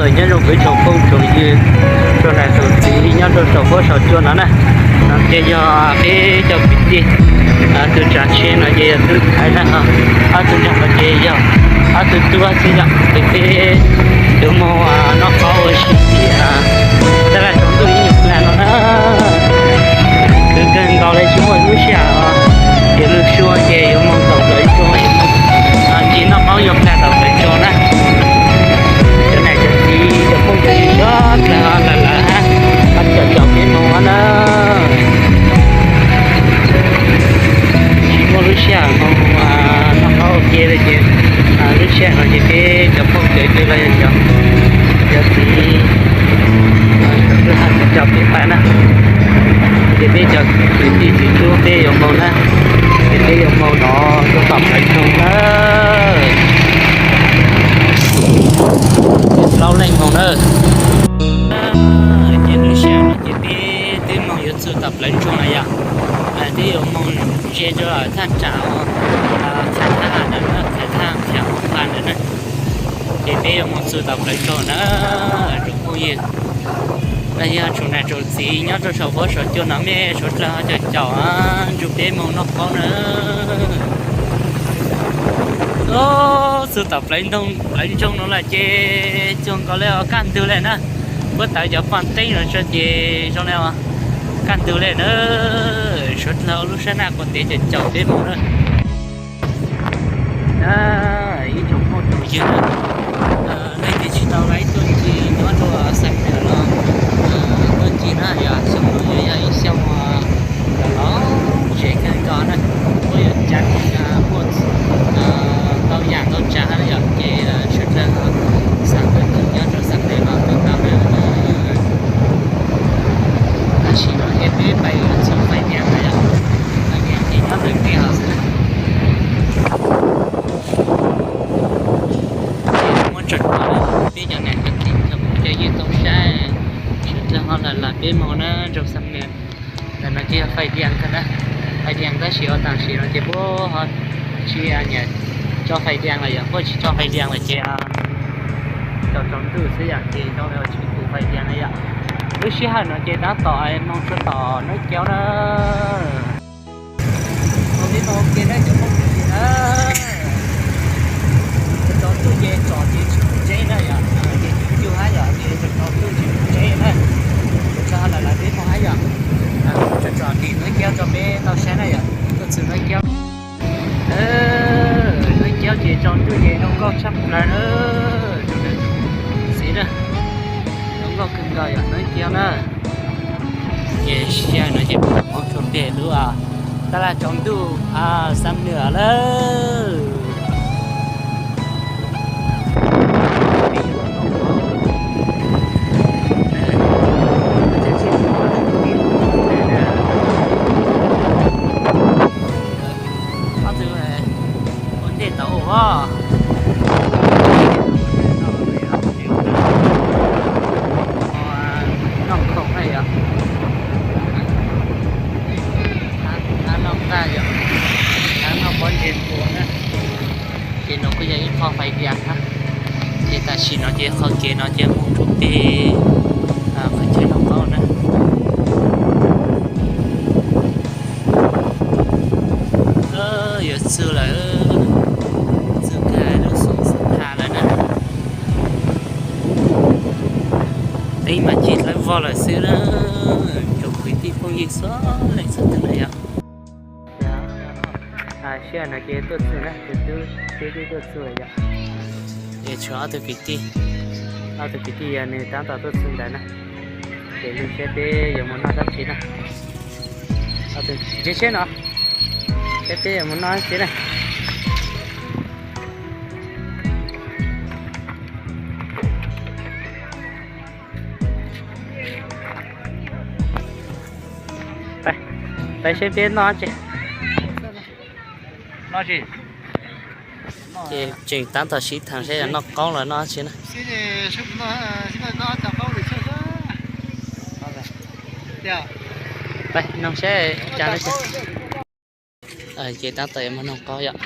Nyob zoo peb tsoom phooj tsoom ywg, tsoom niam tsoom txiv nyob rau saum huab saum cua no na. No ces yog peb cov kwv tij, tus tsav tsheb no ces yog tub Thaiv na, ob tug nraag no ces yog ob tug tub xwb yom. Ces peb yuav moog noj qaub ua si tim taj laj tsaus ntuj ib nyuag plag no na. Khwv kawg nkaus li tsis muaj lub sij hawm, ces lub suab ces yuav moog tom plawv tsoo, yuav moog ncig noj qaub yuav plag tom plawv tsoo na. Cov niam cov txiv cov phooj cov ywg sawv dlawg lawm lawm hab, pab caum caum peb moog na. Tsis muaj lub sij hawm moog noj qaub ua ke li ces lub sij hawm no ces peb cov phooj cov ywg los yog cov, cov txiv, cov kwv tij pab na, ces peb cov kwv tij txiv tub peb yuav moog na, ces peb yuav moog nov rua tom plawv tsoo na. Plaub leej moog na. Ces lub sij hawm no ces peb twb moog yuav txug tom plawv tsoo lawm yom. Twb yuav moog ze rua thaj tsam Qhais Thaj ntawd na, Qhais Thaj Qhia Qhua ntawd na. Ces peb yuav moog txug tom plawv tsoo na, tsoom phooj ywg los yog tsoom niam tsoom txiv nyob rau saum huab saum cua no mej sawv dlawg ho caum caum nrug peb moog noj qaub na. Txug tom plawv ntoo plawv ntsoog no lawm ces cuag nkaus li os kaj ntug li na. Puab tawv cov paj teeb no tso ces zoo li os kaj ntug li na. Sawv dlawg lub sab naj quas ntev caum caum peb moog na. Ib tsoom phooj tsoom ywg, leej twg tsis tau laib tuaj ncig nyob rau Xam Nuas los tuaj ncig na, yog xyoo no yuav yog ib xyoo los los tsev kawg nkaus na, puab yuav cav muaj ntau yam ntau tsav na yom, ces sawv dlawg xav tuaj ncig nyob rau Xam Nuas los tuaj tau na. Tam sim no ces peb pais yuav txug Fais Dias lawm yom, Fais Dias ces nyob ntawm tej hov xwb. Muab tso rau peb cov niam cov txiv cov phooj cov ywg tau saib, sawv dlawg ho lawm lawm peb moog na rau Xam Nuas. Ntawm no ces yog Fais Dias kawg na, Fais Dias tab sis ua tam sim no ces puab ho tsis nyiam tso Fais Dias lawm yom, puab tsis tso Fais Dias lawm ces tsaus tsaus ntuj xwb yom, ces zoo li tsis pum Fais Dias na yom. Lub sij hawm no ces tab tom moog tsuag tom Nab Kiaub na. Ua li no ua ke na cov phooj ywg na, tsaus ntuj ces tsom ces tsis pum tsev na yom, ces tsis cug hab yom, ces tsaus ntuj tsis pum tsev na. Ces sawv dlawg lawm peb moog hab yom, tsom tsom tim Nab Kiaub rau peb tau saib na yom, tuaj txug Nab Kiaub. Nab Kiaub ces tsaus ntuj ces zoo nkauj tshaj plaws na, xwb na, zoo nkauj kawg nkaus yom Nab Kiaub na. Ces sij hawm no ces moog rua peg lub taj laj tsaus ntuj Xam Nuas lawm. Ob tug ua ntej tau ua noj khoom na yom, noj nqaij yom, noj pob ntseg npua na. Ces no kuj yog ib qho Fais Dias hab. Ces tam sim no ces qhov kev no ces moog rua peg qhov chaw noj qaub na. Yuav txug lawm, txug kag lub xoo xab tha lawm na. Teeb mas cig dlawb vog lawm xwb na. Tsoom kwv tij phooj ywg txhua leej txhua tug na yom. Sij hawm no ces tuaj txug na, tus tub peb twb tuaj txug lawm yom. Es tshuav ob tug kwv tij, ob tug kwv tij yog nws tab tom tuaj txug ntawd na. Ces lug saib peb yuav mus noj dab tsi na. Tsev tsheb no, saib peb yuav mus noj dab tsi na. Pais saib peb noj dab tsi. Noj tsi? Ces tseem tab tom sib thaam saib noj qaub los noj dab tsi na. Pais noog saib cas. Ces tab tom yuav mus noog qaub yom.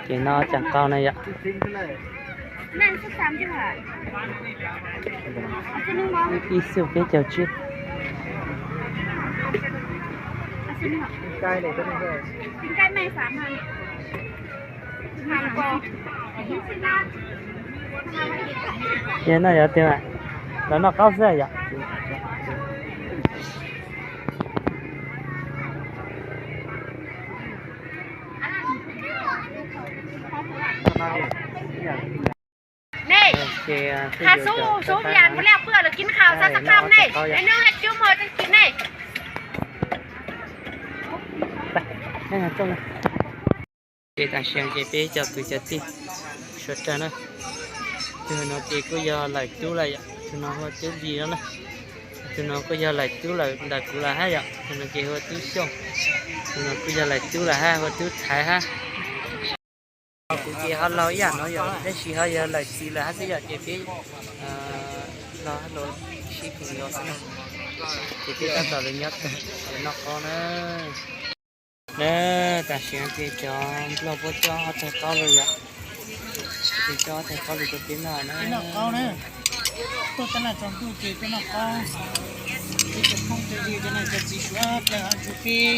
Ces no tsam qau na yom. Ib xyoos peb caug tsib. Yog no yog tias lawv noj qaub xwb yom. Nej, hais xub xub yas npua laj pwj los kib khaus sab sab kham nej, nej nub hais cub mog tsis kib nej. Ces tam sim no ces peb cov kwv cov tij suav dawg na, tus no ces kuj yog lawm tub lawm yom, tus no hu ua tub Lis no na. Tus no kuj yog lawm tub lawm ntawm kuv lawm hab yom, tus no ces hu ua tub Xyooj. Tus no kuj yog lawm tub lawm hab, hu ua tub Thaiv hab. Kuv ces ho laug ib yam no yom, tab sis ho yog lawm txiv lawm hab xwb yom, ces peb los los sib koom los xwb na. Ces peb tab tom los nyob tag noj qaub na. Na, tam sim no ces cov nplog puab coj ob txhais qaub lug yom, ces coj ob txhais qaub lug rau peb noj na. Tuaj tab laj tsaus ntuj ces tuaj noj qaub, peb cov phooj cov ywg cov niam cov txiv suav dawg ho nrug peb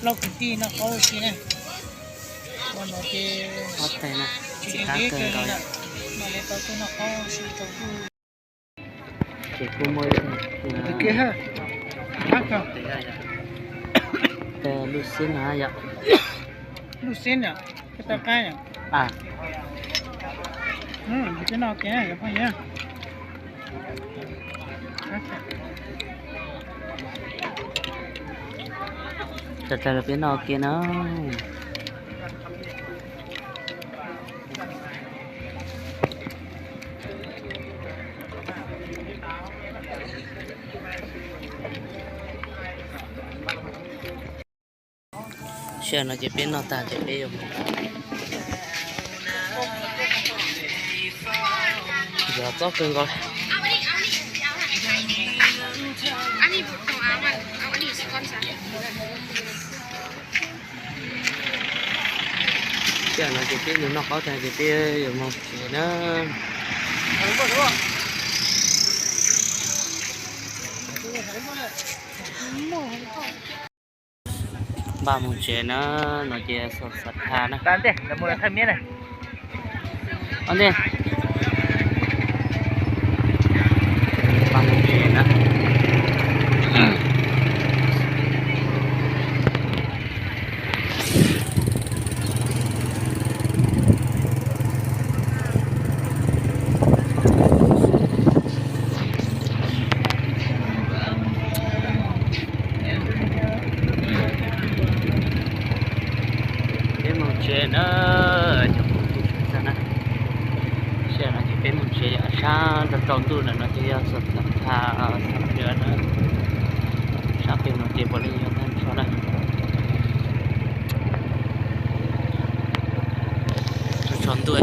plaub kwv tij noj qaub ua si na. Ua no ces ob txhais no tsis qab kawg nkaus. Ces kuj muaj lub xib no yom. Lub xib no, peb tau qab yom. Tso tso rau peb noj ua ke na. Sij hawm no ces peb noj tag ces peb yuav mus. Yog txob kawg nkaus. Sij hawm no ces peb mus noj qaub tag ces peb yuav mus tsev na. Npaj mus tsev na, no ces xav tha na. Ntej, npaj mus tsev na. Peb mus tsev na, cov phooj ywg sawv daws na. Sij hawm no ces peb mus tsev, sab tsaus ntuj lawm no ces yog xav tha, sab pem no ces puav leej yog tag nrho na. Tsaus ntuj.